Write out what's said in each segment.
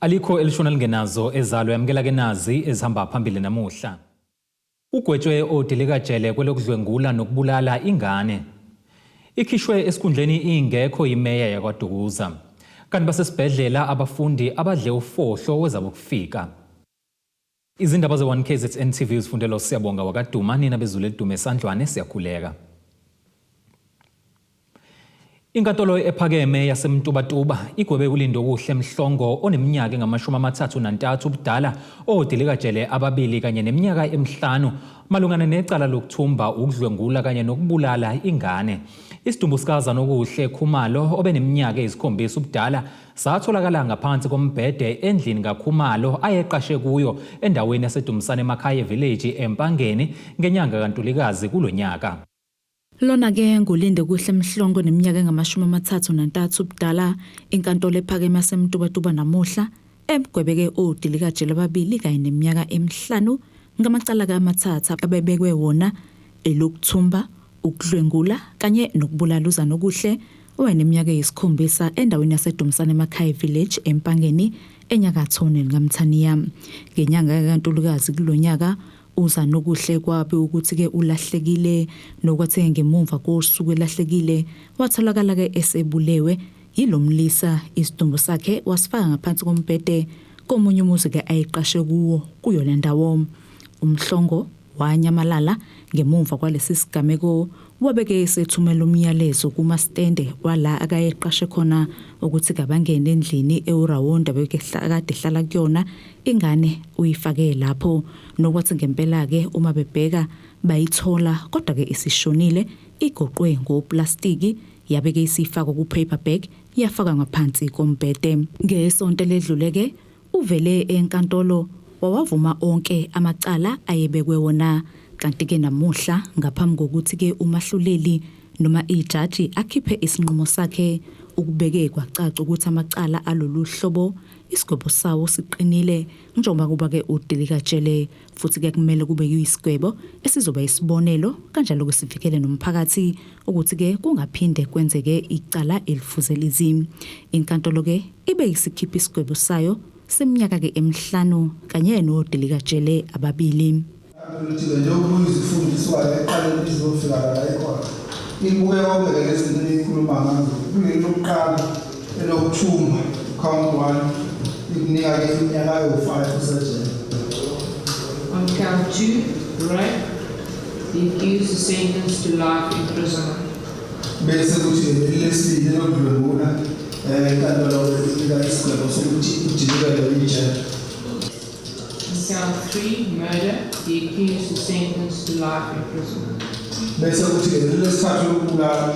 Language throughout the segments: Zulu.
Alikho elishona lingenazo ezalo yamukela ke nazi ezihamba phambili namuhla. Ugwetshwe odilikajele kwelokudlwengula nokubulala ingane. Ikhishwe esikhundleni ingekho imeya yakwaDukuza. Kanti basesibhedlela abafundi abadle ufohlo wezabokufika. Izindaba ze-1 KZN TV uzifundelwa uSiyabonga wakaDuma, nina bezulu elidume esandlwane siyakhuleka. Inkantolo ephakeme yaseMtubatuba igwebe uLindokuhle Mhlongo oneminyaka engama-33 ubudala odilikajele ababili kanye neminyaka emihlanu malungana necala lokuthumba, ukudlwengula kanye nokubulala ingane. Isidumbu sikaZanokuhle Khumalo obeneminyaka eyisikhombisa ubudala satholakala ngaphansi kombhede endlini kaKhumalo ayeqashe kuyo endaweni yaseDumsane Makhaye Village eMpangeni ngenyanga kaNtulikazi kulo nyaka. Lona-ke nguLindokuhle Mhlongo neminyaka engama-33 ubudala, inkantolo ephakeme yaseMtubatuba namuhla emgwebeke odilikajele ababili kanye neminyaka emihlanu ngamacala-ke amathathu abebekwe wona elokuthumba, ukudlwengula kanye nokubulala uZanokuhle owayeneminyaka eyisikhombisa endaweni yaseDumsane Emakhaya Village eMpangeni enyakatho nelikaMthaniya. Ngenyanga kaNtulukazi kulo nyaka uZanokuhle kwabe ukuthi-ke ulahlekile nokwathi ngemuva kosuku elahlekile watholakala-ke esebulewe yilo mlisa isidumbu sakhe wasifaka ngaphansi kombhede komunye umuzi-ke ayeqashe kuwo kuyo le ndawo. UMhlongo wanyamalala ngemuva kwalesi sigameko wabeke esethumela umyalezo kumastende wala akayeqashe khona ukuthi kabangene endlini ewurawonda bekade ehlala kuyona ingane uyifake lapho nokwathi ngempela-ke uma bebheka bayithola kodwa-ke isishonile igoqwe ngoplastiki yabeke isifakwa ku-paper bag yafakwa ngaphansi kombhede. Ngesonto eledlule-ke uvele enkantolo wawavuma onke amacala ayebekwe wona kanti-ke namuhla ngaphambi kokuthi-ke umahluleli noma ijaji akhiphe isinqumo sakhe ukubeke kwacaca ukuthi amacala alolu hlobo isigwebo sawo siqinile njengoba kuba-ke udilikajele futhi-ke kumele kube yisigwebo esizoba isibonelo kanjalo-ke sivikele nomphakathi ukuthi-ke kungaphinde kwenzeke icala elifuze lezi. Inkantolo-ke ibe isikhipha isigwebo sayo seminyaka-ke emihlanu kanye nodilikajele ababili. Ukuthi-ke njengoba izifundiswa-ke eqale izofika la ikhona ibuke konke-ke lezi zinto eniyikhuluma ngazo kuleli lokuqala elokuthumba count one ikunika-ke iminyaka ewu-five usejele. On count 2, rape, the accused is sentenced to life imprisonment. Bese kuthi leli lesibili elokudlwengula inkantolo inika isigwebo sokuthi udilikelwe ijele. On count 3, murder, the accused is sentenced to life imprisonment. Bese kuthi leli lesithathu lokubulala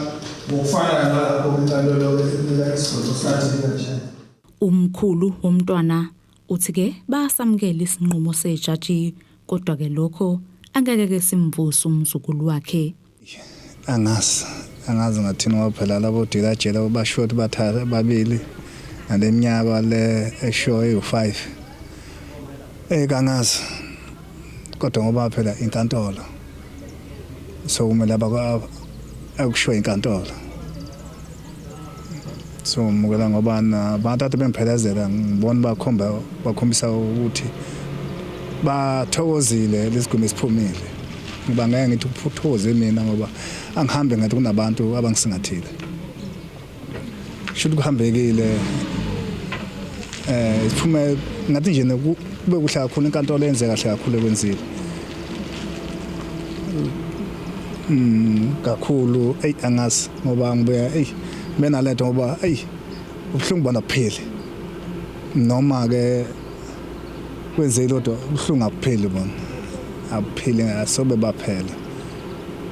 ngokufanayo nalapho inkantolo inika isigwebo sikadilikajele. Umkhulu womntwana uthi-ke basamukela isinqumo sejaji kodwa-ke lokho angeke-ke simvuse umzukulu wakhe. Angazi angazi ngathini ngoba phela labo dilajele basho ukuthi bathatha babili nale minyaka le eshoyo ewu-5 kangazi kodwa ngoba phela inkantolo so kumele akusho inkantolo so mukela ngoba nabantu ade bengiphelezela ngibona bakhomba bakhombisa ukuthi bathokozile lesigwebo esiphumile ngoba ngeke ngithi uphuthoze mina ngoba angihambe ngathi kunabantu abangisingathile shuthi kuhambekile siphume ngathi nje kube kuhle kakhulu inkantolo yenze kahle kakhulu ekwenzile kakhulu ey angazi ngoba ngibuya ey benalento ngoba ey ubuhlungu bona bupheli noma ke kwenzekile kodwa ubuhlungu abupheli bona abupheli asobe baphela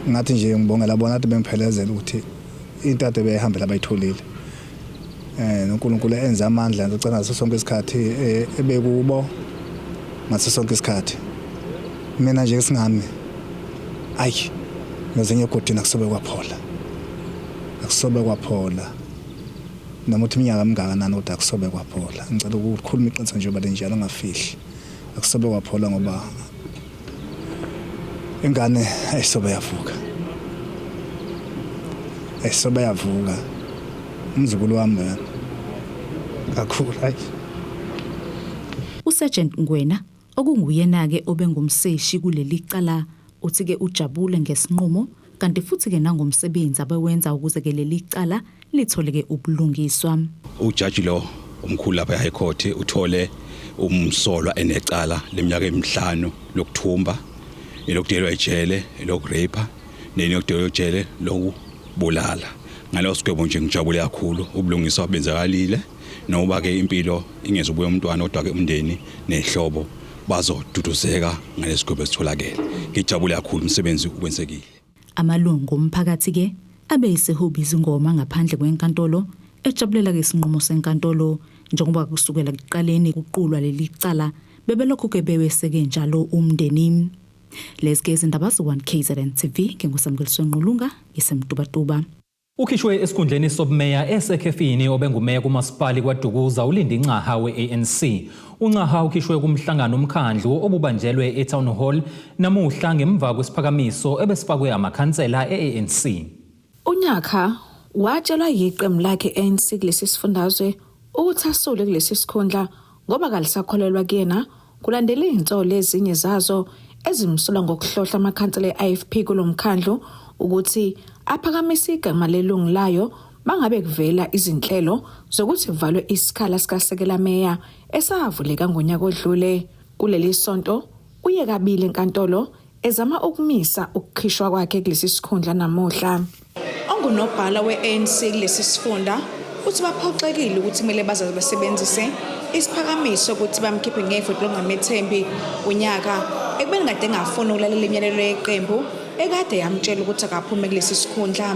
ngathi nje ngibongela bona ade bengiphelezela ukuthi into ade beyihambela bayitholile noNkulunkulu enze amandla ngicela ngaso sonke isikhathi ebekubo ngaso sonke isikhathi mina nje singami ayi ngezinye egodini akusobe kwaphola akusobe kwaphola noma uthi iminyaka mingakanani kodwa akusobe kwaphola ngicela ukukhuluma iqiniso nje ngoba lenjalo ngafihli akusobe kwaphola ngoba ingane ayisobe yavuka ayisobe yavuka umzukulu wami loyana kakhulu hayi. USergeant Ngwena okunguyena-ke obengumseshi kuleli cala uthi-ke ujabule ngesinqumo kanti futhi-ke nangomsebenzi abewenza ukuze-ke leli cala lithole-ke ubulungiswa. Ujaji lo omkhulu lapha eHigh Court uthole umsolwa enecala leminyaka emihlanu lokuthumba, elokudelwa ejele, elokurape, nelokudelwa ejele lokubulala. Ngaleso sigwebo nje ngijabule kakhulu, ubulungiswa benzakalile noba ke impilo ingezubuya umntwana kodwa ke umndeni nehlobo bazoduduzeka ngalesigwebo esitholakele. Ngijabule kakhulu umsebenzi ukwenzekile. Amalungu omphakathi-ke abe esehuba izingoma ngaphandle kwenkantolo ejabulela-ke isinqumo senkantolo njengoba kusukela ekuqaleni kuqulwa leli cala bebelokhu-ke beweseke njalo umndeni. Lezi ke izindaba ze-1 KZN TV nginguSamukeliso Nqulunga ngiseMtubatuba. Ukhishwe esikhundleni sobumeya esekhefini obengumeya kumasipali kwaDukuza uLindi Ncaha we-ANC. UNcaha ukhishwe kumhlangano omkhandlu obubanjelwe eTown Hall namuhla ngemva kwesiphakamiso ebesifakwe amakhansela e-ANC. Unyaka watshelwa yiqembu lakhe ANC kulesi sifundazwe ukuthi asule kulesi sikhundla ngoba kalisakholelwa kuyena kulandela izinsolo ezinye zazo ezimsola ngokuhlohla amakhansela e-IFP kulo mkhandlu ukuthi aphakamise igama lelungu layo bangabe kuvela izinhlelo zokuthi kuvalwe isikhala sikasekela meya esavuleka ngonyaka odlule. Kuleli sonto uye kabili enkantolo ezama ukumisa ukukhishwa kwakhe kulesi sikhundla namuhla. Ongunobhala we-ANC kulesi sifunda uthi baphoxekile ukuthi kumele baze basebenzise isiphakamiso ukuthi bamkhiphe ngevoti lokungamethembi unyaka ekubeni kade engafuni ukulalela imiyalelo yeqembu ekade yamtshela ukuthi akaphume kulesi sikhundla.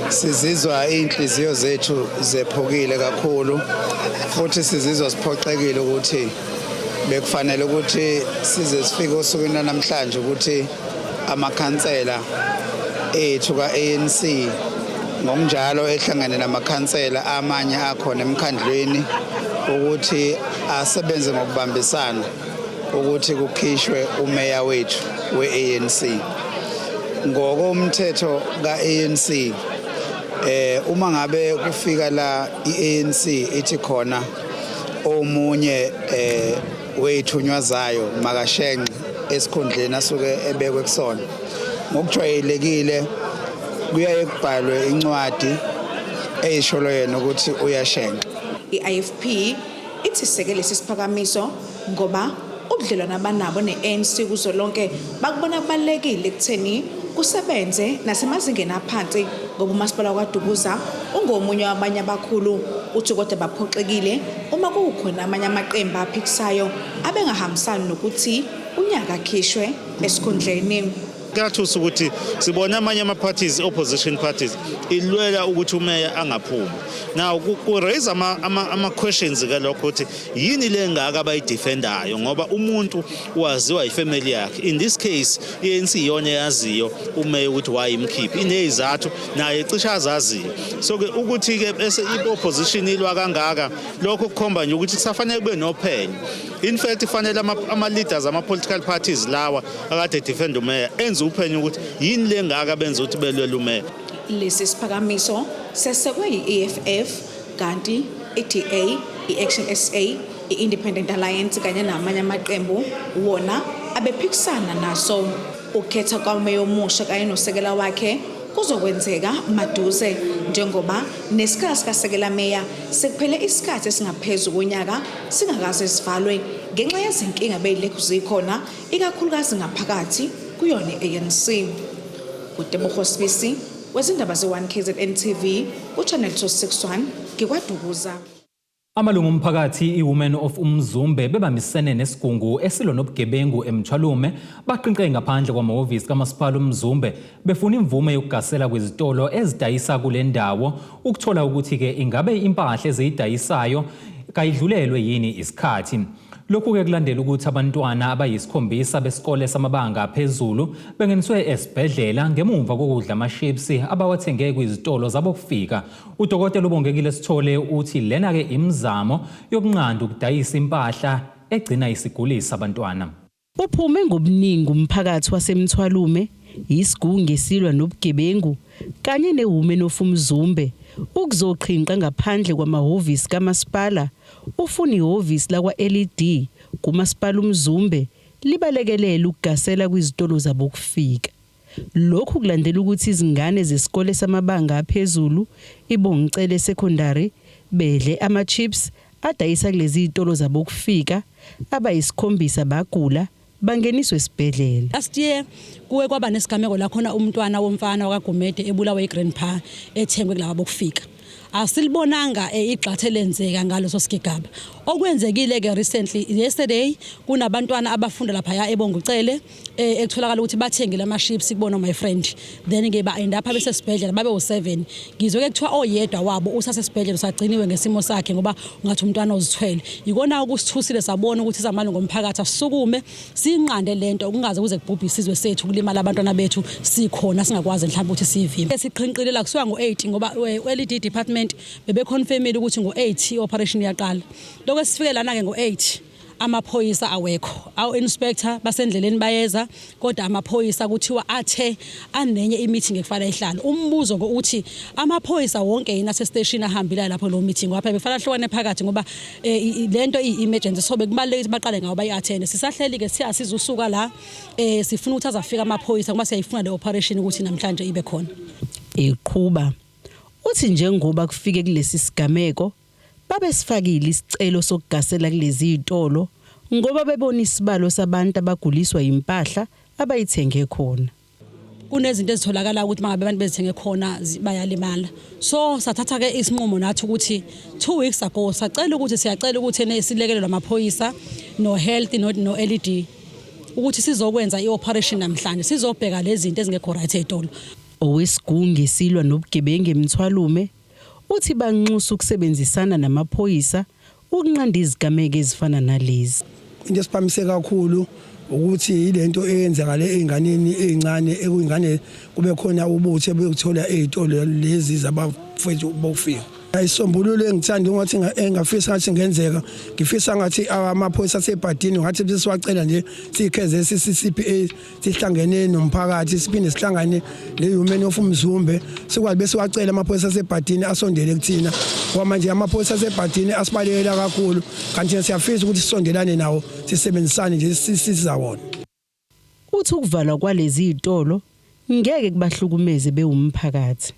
Sizizwa inhliziyo zethu zephukile kakhulu futhi sizizwa siphoxekile ukuthi bekufanele ukuthi size sifike osukwini namhlanje ukuthi amakhansela ethu ka-ANC ngokunjalo ehlangene namakhansela amanye akhona emkhandlwini ukuthi asebenze ngokubambisana ukuthi kukhishwe umeya wethu we-ANC. Ngokomthetho ka-ANC uma ngabe kufika la i-ANC ithi khona omunye wethunywa zayo makashenxe esikhundleni asuke ebekwe kusona, ngokujwayelekile kuyaye kubhalwe incwadi eyisholo yena ukuthi uyashenxa. I-IFP ithi seke lesi siphakamiso ngoba ubudlelwano abanabo ne-ANC kuzolonke bakubona kubalulekile ekutheni kusebenze nasemazingeni aphansi ngoba umasipala kwaDukuza ungomunye wabanye abakhulu. Uthi kodwa baphoxekile uma kukhona amanye amaqembu aphikisayo abengahambisani nokuthi unyaka akhishwe esikhundleni. Kuyathusa ukuthi sibona amanye ama-parties, opposition parties, ilwela ukuthi umeya angaphumi. Now ku-raise ama-questions ke lokho ukuthi yini le ngaka abayidefendayo, ngoba umuntu waziwa ifamily yakhe. In this case i-ANC iyona eyaziyo umeya ukuthi wayimkhiphi, inezizathu naye cishe azaziyo. So ke ukuthi ke bese i-opposition ilwa kangaka, lokho kukhomba nje ukuthi kusafanele kube nophenyo. In fact fanele ama-leaders ama-political parties lawa akade defend umeya enze uphenyo ukuthi yini le ngaka benza ukuthi belwele umeya. Lesi siphakamiso sesekwe yi-EFF kanti i-DA, i-Action SA, i-Independent Alliance kanye namanye amaqembu wona abephikisana naso. Ukukhetha kwameya omusha kanye nosekela wakhe kuzokwenzeka maduze njengoba nesikhala sikasekela meya sekuphele isikhathi esingaphezu konyaka singakaze sivalwe ngenxa yezinkinga beyilokhu zikhona ikakhulukazi ngaphakathi kuyona i-ANC. UTebogo Sibisi wezindaba ze-1 KZN TV ku-Channel 261 ngikwaDukuza. Amalungu omphakathi i-Women of Umzumbe bebambisene nesigungu esilwa nobugebengu eMthwalume baqinqe ngaphandle kwamahhovisi kamasipala uMzumbe befuna imvume yokugasela kwizitolo ezidayisa kule ndawo ukuthola ukuthi-ke ingabe impahla eziyidayisayo kayidlulelwe yini isikhathi. Lokhu-ke kulandela ukuthi abantwana abayisikhombisa besikole samabanga aphezulu bengeniswe esibhedlela ngemumva kokudla amashipsi abawathenge kwizitolo zabokufika. Udokotela uBongekile Sithole uthi lena-ke imizamo yokunqanda ukudayisa impahla egcina isigulisa abantwana. Uphume ngobuningi umphakathi waseMthwalume, isigungu esilwa nobugebengu kanye neWomen of Umzumbe. ukuzoqhinqa ngaphandle kwamahhovisi kamasipala ufuna ihhovisi lakwa-LED kuMasipala uMzumbe libalekelele ukugasela kwizitolo zabokufika. Lokhu kulandela ukuthi izingane zesikole samabanga aphezulu iBongicele Secondary bedle ama-chips adayisa kulezi zitolo zabokufika abayisikhombisa bagula bangeniswe esibhedlela. Last year kuwe kwaba nesigameko la khona umntwana womfana wakaGumede ebulawa igrandpa ethengwe kulaba bokufika. Asilibonanga igxathe lenzeka ngaleso sigigaba. Okwenzekile ke recently yesterday kunabantwana abafunda lapha eBongucele ekutholakala ukuthi bathengile ama-chips kubona my friend, then ke ba end up besesibhedlela babe u7. Ngizwe ke kuthiwa oyedwa wabo usasesibhedlela usagciniwe ngesimo sakhe ngoba ungathi umntwana ozithwele. Ikona okusithusile sabona ukuthi samalungu omphakathi asukume sinqande lento kungaze kuze kubhubhe isizwe sethu kulimala abantwana bethu sikhona singakwazi mhlawumbe ukuthi sivimbe. Siqhinqile la kusuka ngo8 ngoba LED department bebeconfirmile ukuthi ngo8 i-operation iyaqala. Lokho esifike lana ke ngo8 amaphoyisa awekho, awu inspector basendleleni bayeza, kodwa amaphoyisa kuthiwa athe anenye i-meeting ekufanele ihlale. Umbuzo ukuthi amaphoyisa wonke yini ase-station ahambile lapho lo meeting wapha befana hlukane phakathi ngoba lento iyi-emergency, so bekubalulekile ukuthi baqale ngawo bayi-attend. Sisahleli ke siyasiza usuka la sifuna ukuthi azafika amaphoyisa ngoba siyayifuna le operation ukuthi namhlanje ibe khona. Eqhuba uthi njengoba kufike kulesi sigameko babesifakile isicelo sokugasela kulezi zitolo ngoba bebona isibalo sabantu abaguliswa impahla abayithenge khona. Kunezinto ezitholakala ukuthi mangabe abantu bezithenge khona bayalimala, so sathatha ke isinqumo nathi ukuthi 2 weeks ago sacela ukuthi siyacela ukuthi silekelelwe amaphoyisa no health no LED ukuthi sizokwenza i-operation namhlanje, sizobheka lezi zinto ezingekho right ey'tolo. Owesigungu esilwa nobugebengu eMthwalume uthi banxusa ukusebenzisana namaphoyisa ukunqanda izigameko ezifana nalezi. Into esiphamise kakhulu ukuthi ilento eyenzakala ey'nganeni ey'ncane, ekuyingane kube khona ubuthi ebuyothola ey'tolo lezi zabafethu bokufika. Isisombululo engithanda ungathi engafisa ngathi ngenzeka, ngifisa ngathi amaphoyisa asebhadini ngathi besiwacela nje sikheze CCPA sihlangene nomphakathi, siphinde sihlangane ne-Human of Umzumbe, sikwazi bese wacela amaphoyisa asebhadini asondele kuthina, ngoba manje amaphoyisa asebhadini asibalekela kakhulu, kanti siyafisa ukuthi sisondelane nawo, sisebenzisane nje sisiza wona. Uthi ukuvalwa kwalezi zitolo ngeke kubahlukumeze bewumphakathi.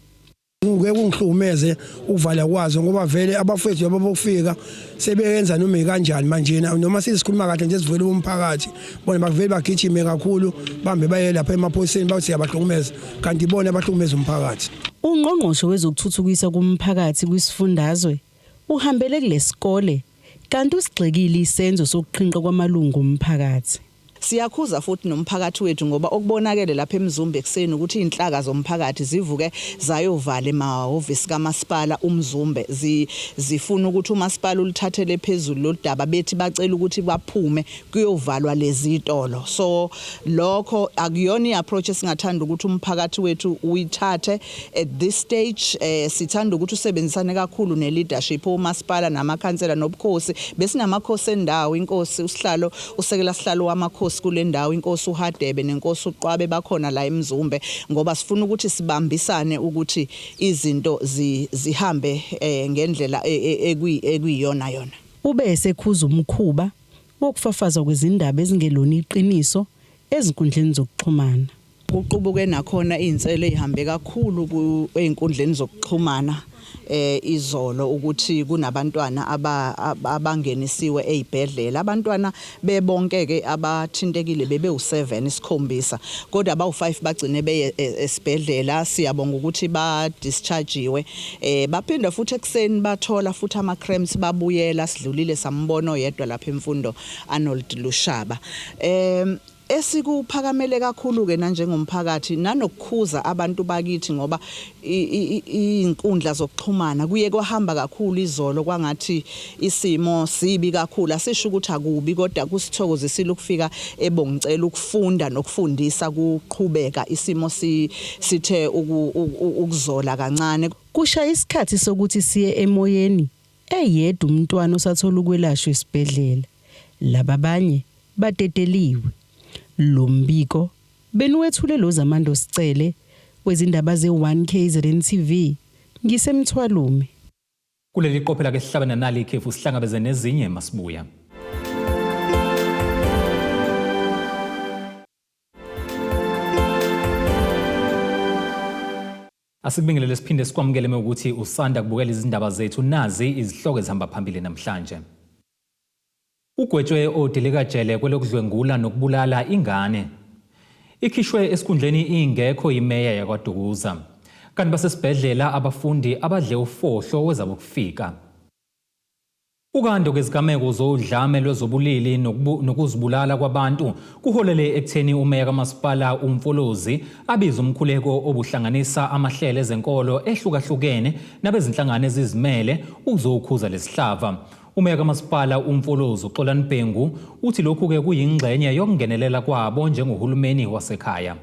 Ngeke kungihlukumeze ukuvala kwazo ngoba vele abafethu labo bokufika sebeyenza noma kanjani manje, noma sisikhuluma kahle nje sivele umphakathi bona bakuvele bagijime kakhulu bambe baye lapha emaphoyiseni bathi siyabahlukumeza, kanti bona abahlukumeza umphakathi. Ungqongqoshe wezokuthuthukisa kumphakathi kwisifundazwe uhambele kulesikole kanti usigxekile isenzo sokuqhinqa kwamalungu omphakathi. Siyakhuza futhi nomphakathi wethu ngoba okubonakele lapha eMzumbe ekuseni ukuthi inhlaka zomphakathi zivuke zayovala emahhovisi kamasipala uMzumbe, zifuna ukuthi umasipala ulithathele phezulu lolu daba, bethi bacela ukuthi baphume kuyovalwa lezi zitolo. So lokho akuyona i-approach esingathanda ukuthi umphakathi wethu uyithathe at this stage. Sithanda ukuthi usebenzisane kakhulu ne-leadership, umasipala namakhansela nobukhosi. Besinamakhosi endawo, inkosi usihlalo, usekela sihlalo wamakhosi kule ndawo, inkosi uHadebe nenkosi uQwabe, bakhona la eMzumbe ngoba sifuna ukuthi sibambisane ukuthi izinto zihambe ngendlela ekuyiyona yona. Ube esekhuza umkhuba wokufafazwa kwezindaba ezingelona iqiniso ezinkundleni zokuxhumana. Kuqubuke nakhona iy'nselo ey'hambe kakhulu ey'nkundleni zokuxhumana izolo ukuthi kunabantwana abangenisiwe ey'bhedlela. Abantwana bebonke ke abathintekile bebe u7, isikhombisa, kodwa abawu5 bagcine beye esibhedlela. Siyabonga ukuthi ba dischargiwe, baphinda futhi ekseni bathola futhi ama cramps, babuyela. Sidlulile sambona oyedwa lapha emfundo Arnold Lushaba. Esikuphakamele kakhulu ke nanjengomphakathi nanokukhuza abantu bakithi ngoba izinkundla zokuxhumana kuye kwahamba kakhulu izolo kwangathi isimo sibi kakhulu. Asisho ukuthi akubi, kodwa kusithokozisile ukufika eBongicela ukufunda nokufundisa kuqhubeka isimo sithe ukuzola kancane. Kushaya isikhathi sokuthi siye emoyeni eyedwa umntwana osathola ukwelashwa esibhedlela, laba abanye badedeliwe. Lo mbiko beniwethule lo Zamando Sicele wezindaba ze-1 KZN TV. ngiseMthwalume. Kuleli qophela ke sihlabene nali ikhefu sihlangabeze nezinye masibuya. Asikubingelele siphinde sikwamukele mewukuthi usanda kubukela izindaba zethu nazi izihloko ezihamba phambili namhlanje. Ugwetshwe odilikajele kwelokudlwengula nokubulala ingane. Ikhishwe esikhundleni ingekho imeya yakwaDukuza. Kanti basesibhedlela abafundi abadle ufohlo wezabokufika. Ukando kwezigameko zodlame lwezobulili nokuzibulala kwabantu kuholele ekutheni umeya kamasipala uMfolozi abize umkhuleko obuhlanganisa amahlelo ezenkolo ehlukahlukene nabezinhlangano ezizimele ukuzowukhuza lesihlava. Umeya kamasipala uMfolozi uXolani Bhengu uthi lokhu-ke kuyingxenye yokungenelela kwabo njengohulumeni wasekhaya.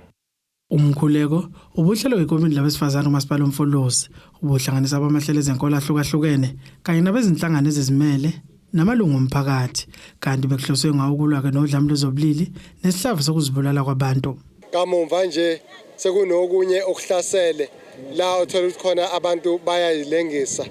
Umkhuleko ubuhlelwe yikomidi labesifazane kuMasipala uMfolozi, ubuhlanganisa abamahlelo ezenkolo ahlukahlukene kanye nabezinhlangano ezizimele namalungu omphakathi, kanti bekuhloswe ngawo ukulwa-ke nodlame lwezobulili nesihlava sokuzibulala kwabantu. Kamumva nje sekunokunye okuhlasele la othola ukuthi khona abantu bayayilengisa.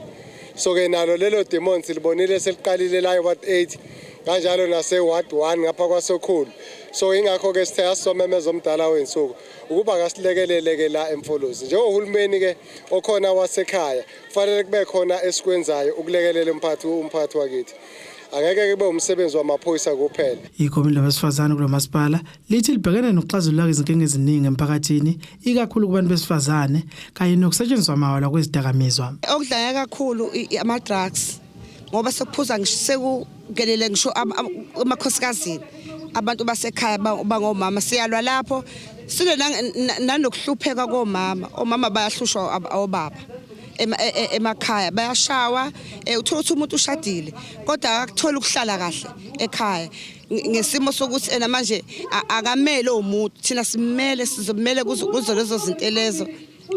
So-ke nalo lelo demon silibonile seliqalile la e-ward 8 kanjalo nase-ward 1 ngapha kwasokhulu. So ingakho-ke sithe asizomemeza omdala wey'nsuku ukuba kasilekelele-ke la eMfolozi. Njengohulumeni-ke okhona wasekhaya kufanele kube khona esikwenzayo ukulekelela umphakathi umphakathi wakithi. Angeke kube umsebenzi wamaphoyisa kuphela. Ikomidi labesifazane kulo masipala lithi libhekene nokuxazulula izinkinga eziningi emphakathini ikakhulu kubantu besifazane kanye nokusetshenziswa mawala kwezidakamizwa. Okudlanga kakhulu ama-drugs ngoba sekuphuza ngisho sekungenele ngisho emakhosikazini abantu basekhaya bangomama siyalwa lapho silwe nanokuhlupheka komama omama bayahlushwa obaba emakhaya bayashawa uthola ukuthi umuntu ushadile kodwa akakutholi ukuhlala kahle ekhaya ngesimo sokuthi ena manje akamele umuntu thina simele sizomele kuzo lezo zinto lezo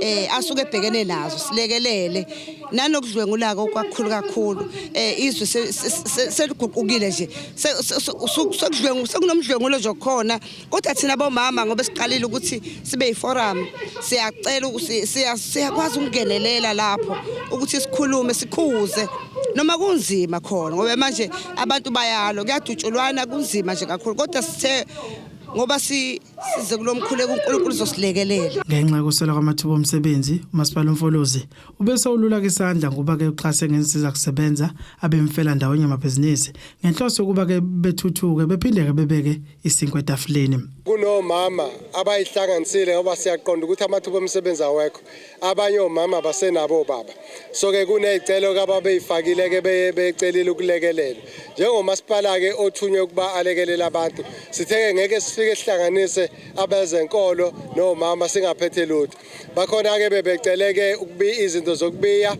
eh asuke ebhekene nazo silekelele nanokudlwengula kwakhulu kakhulu eh izwe seliguqukile nje sekudlwengu sekunomdlwengulo nje khona kodwa thina bomama ngoba siqalile ukuthi sibe yiforum siyacela siyakwazi ukungenelela lapho ukuthi sikhulume sikhuze noma kunzima khona ngoba manje abantu bayalo kuyadutshulwana kunzima nje kakhulu kodwa sithe ngoba size kulo mkhuleko uNkulunkulu uzosilekelela. Ngenxa yokuswela kwamathuba omsebenzi, uMasipala uMfolozi ube sewulula isandla ngokuba-ke uxhase ngezinsiza kusebenza abemfela ndawonye amabhizinisi ngenhloso yokuba-ke bethuthuke bephinde-ke bebeke isinkwa etafuleni. Kunomama abayihlanganisile ngoba siyaqonda ukuthi amathuba omsebenzi awekho. Abanye omama basenabo obaba. So-ke kuney'celo ababeyifakile-ke becelile ukulekelelwa. Njengomasipala-ke othunywe ukuba alekelele abantu, sithe-ke ngeke sifike sihlanganise abezenkolo nomama singaphethe lutho. Bakhona-ke bebecele-ke izinto zokubiya,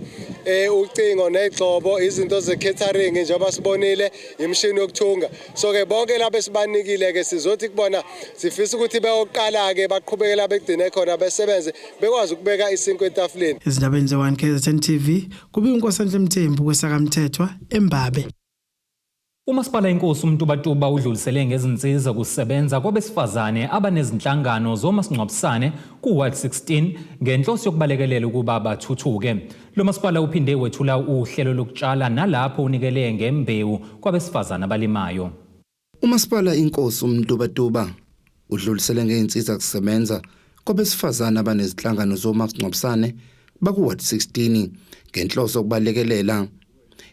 ucingo negxobo, izinto ze-catering njengoba sibonile, imishini yokuthunga. So-ke bonke laba esibanikile-ke sizothi kubona sifisa ukuthi beyoqala-ke baqhubekela begcine khona besebenze bekwazi ukubeka isinkwa etafuleni. Ezindabeni ze-1 KZN TV kube uNkosanhle Mthembu kwesakamthethwa eMbabe. Umasipala iNkosi uMtubatuba udlulisele ngezinsiza kusebenza kwabesifazane abanezinhlangano zomasingcwabisane ku-Ward 16 ngenhloso yokubalekelela ukuba bathuthuke. Lo masipala uphinde wethula uhlelo lokutshala nalapho unikele ngembewu kwabesifazane abalimayo. Umasipala iNkosi uMtubatuba udlulisele ngezinsiza kusebenza kwabesifazane abanezinhlangano zomasingcwabisane baku-Ward 16 ngenhloso yokubalekelela.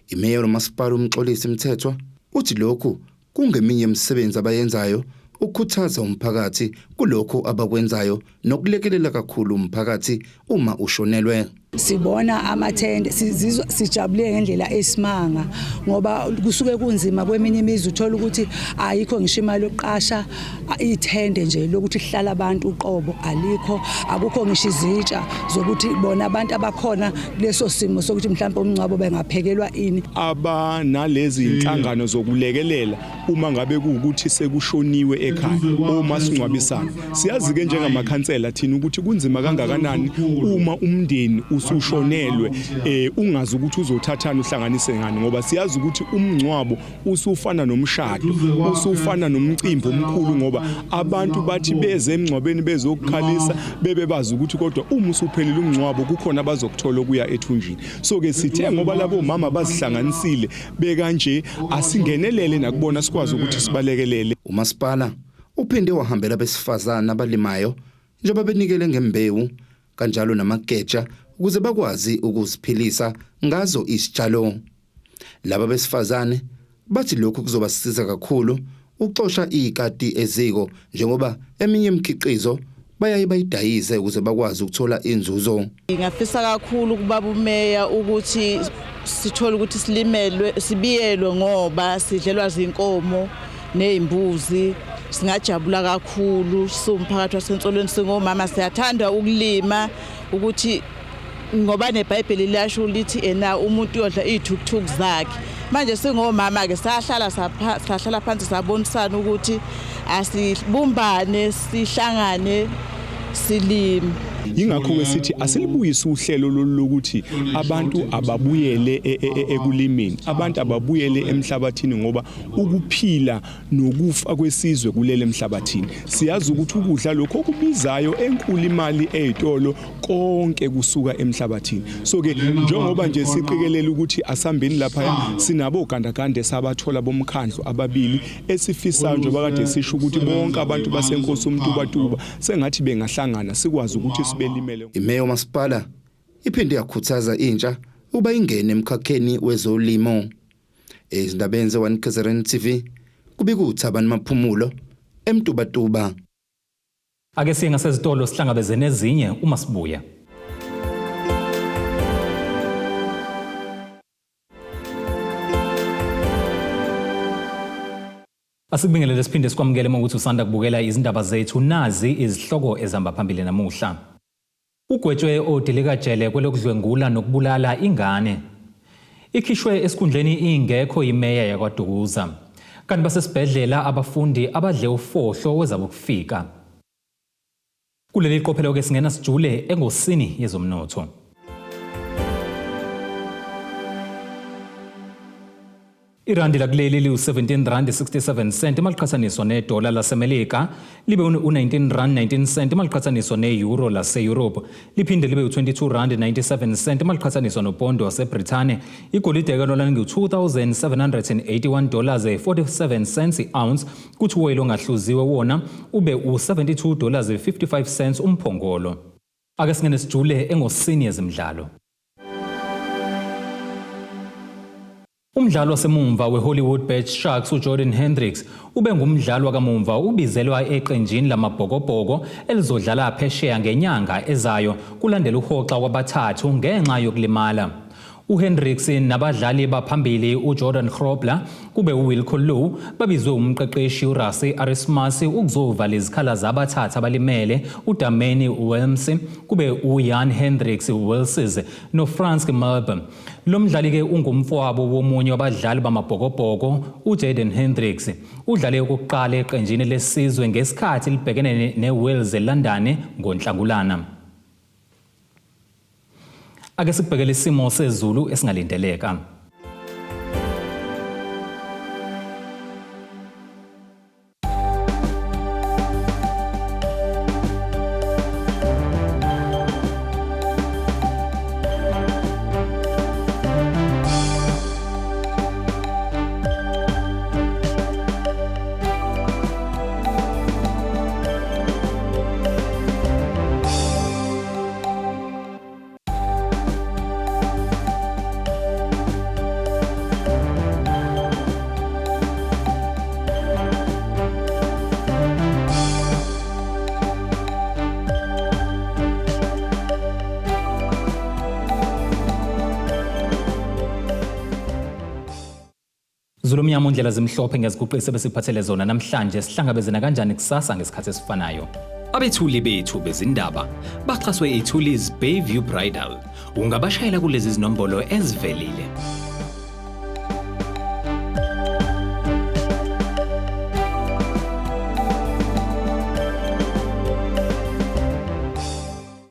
Imeya lomasipala uMxolisi Mthethwa uthi lokhu kungeminye imisebenzi abayenzayo ukukhuthaza umphakathi kulokhu abakwenzayo nokulekelela kakhulu umphakathi uma ushonelwe. Sibona amathende sizizwa sijabule ngendlela esimanga ngoba kusuke kunzima kweminye imizi uthola ukuthi ayikho ngisho imali yokuqasha ithende nje lokuthi kuhlala abantu uqobo alikho akukho ngisho izitsha zokuthi bona abantu abakhona kuleso simo sokuthi mhlawumbe umngcwabo bengaphekelwa ini. Abanalezi inhlangano zokulekelela uma ngabe kuwukuthi sekushoniwe ekhaya omasingcwabisane. Siyazi-ke njengamakhansela thina ukuthi kunzima kangakanani uma umndeni usushonelwe ungazi ukuthi uzothathani uhlanganise ngani, ngoba siyazi ukuthi umngcwabo usufana nomshado, usufana nomcimbi omkhulu, ngoba abantu bathi beze emngcwabeni bezokukhalisa bebe bazi ukuthi kodwa uma usuphelile umngcwabo kukhona abazokuthola okuya ethunjini. So ke sithe ngoba labo mama bazihlanganisile bekanje, asingenelele nakubona sikwazi ukuthi sibalekelele. Umasipala uphinde wahambela abesifazane abalimayo njengoba benikele ngembewu kanjalo namageja ukuze bakwazi ukuziphilisa ngazo isitshalo. Laba besifazane bathi lokhu kuzobasiza kakhulu ukuxosha ikati eziko, njengoba eminye imikhiqizo bayaye bayidayise ukuze bakwazi ukuthola inzuzo. Ngingafisa kakhulu kubaba umeya ukuthi sithole ukuthi silimelwe, sibiyelwe, ngoba sidlelwa zinkomo nezimbuzi. Singajabula kakhulu siwumphakathi waseNsolweni, singomama siyathanda ukulima, ukuthi ngoba neBhayibheli liyasho lithi ena umuntu uyodla izithukuthuku zakhe. Manje singomama ke sahlala sahlala phansi sabonisana ukuthi asibumbane, sihlangane, silime. Yingakho ke sithi asilibuyise uhlelo lolu lokuthi abantu ababuyele ekulimeni, abantu ababuyele emhlabathini, ngoba ukuphila nokufa kwesizwe kulele emhlabathini. Siyazi ukuthi ukudla lokho okubizayo enkulu imali ezitolo konke kusuka emhlabathini. So ke njengoba nje siqikelela ukuthi asambeni lapha, sinabo ogandaganda sabathola bomkhandlu ababili esifisayo, njengoba kade sisho ukuthi bonke abantu baseNkosi uMtubatuba sengathi bengahlangana sikwazi ukuthi sibelimele. Imeya umasipala iphinde yakhuthaza intsha ukuba ingene emkhakheni wezolimo. Ezindabeni ze-1 KZN TV, kubika uThabani Maphumulo eMtubatuba. Ake siye ngasezitolo sihlangabeze nezinye uma sibuya. Asikubingelele siphinde sikwamukele uma ukuthi usanda kubukela izindaba zethu. Nazi izihloko ezihamba phambili namuhla. Ugwetshwe odilikajele kwelokudlwengula nokubulala ingane. Ikhishwe esikhundleni ingekho imeya yakwaDukuza. Kanti basesibhedlela abafundi abadle ufohlo wezabokufika. Kuleli qophelo ke singena sijule engosini yezomnotho. Irandi lakuleli liwu-17 rand 67 cent maliqhathaniswa nedola laseMelika, libe u-19 rand 19 cent maliqhathaniswa ne-euro lase-Europe, liphinde libe u-22 rand 97 cent maliqhathaniswa nopondo waseBrithani. Igolide ke lona lingu-2781 dollars 47 cents i-ounce, kuthi uwoyili ongahluziwe wona ube u-72 dollars 55 cents umphongolo. Ake singene sijule engosini yezemidlalo. Umdlali wasemumva we-Hollywood Bet Sharks uJordan Hendricks ube ngumdlali wakamumva ubizelwa eqenjini lamabhokobhoko elizodlala phesheya ngenyanga ezayo kulandela uhoxa kwabathathu ngenxa yokulimala. UHendricks nabadlali baphambili uJordan Grobler kube uWilco Louw babizwe umqeqeshi uRassie Erasmus ukuzovala izikhala zabathathu abalimele uDameni Willemse kube uJan Hendricks Wilses noFrans Melber. Lo mdlali-ke ungumfowabo womunye wabadlali bamabhokobhoko uJaden Hendricks. Udlale okokuqala eqenjini lesizwe ngesikhathi libhekene ne-Wales eLondon ngoNhlangulana. Ake sikubhekele isimo sezulu esingalindeleka. Zulu mnyama undlela zimhlophe ngiyaziguqisa besiphathele zona namhlanje. Sihlangabezana kanjani kusasa ngesikhathi esifanayo? Abethuli bethu bezindaba baxhaswe iThulis Bayview Bridal. Ungabashayela kulezi zinombolo ezivelile.